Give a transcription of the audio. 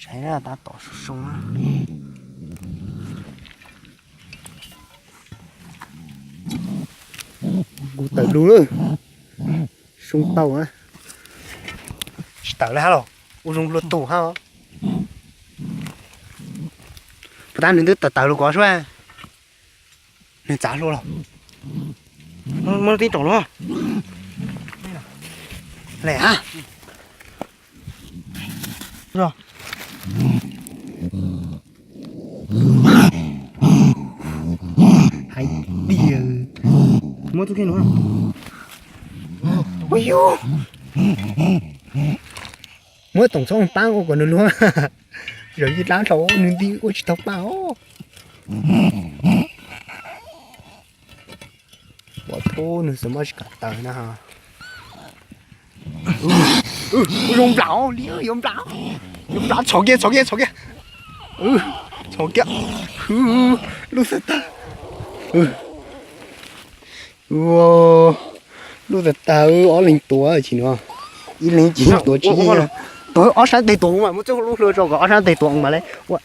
Saib na, tab tom soo soo na. Kuv tawm lug lawm. Soo tau na. Tsis tawm li hab los, ua zoo luag tug hab. Puas tab nws twb tawm tawm lug kuv suab. Nws txav hlua los. Muab tib tsoom lug. Le hab. Hais tias muab txuj kheej no. Ua yug, muab toom txhob paab ua kom nws luag. Zaum yij dlaab dhau nws nti ua tsis tau paab os. Ua tub nws xav muab tsis kam tawm na. Zoo nplaum li, yuav nplaum, yuav nplaum, txhom kiag, txhom kiag, txhom kiag. Txhom kiag. Lub xav tag. Lub xav tag, ob leeg tuav tsis no. Ib leeg tsis tuav tsis. Tuav ob sab teg tuav mas, muab txuj lub hlua tso kom ob sab teg tuav mas le ua.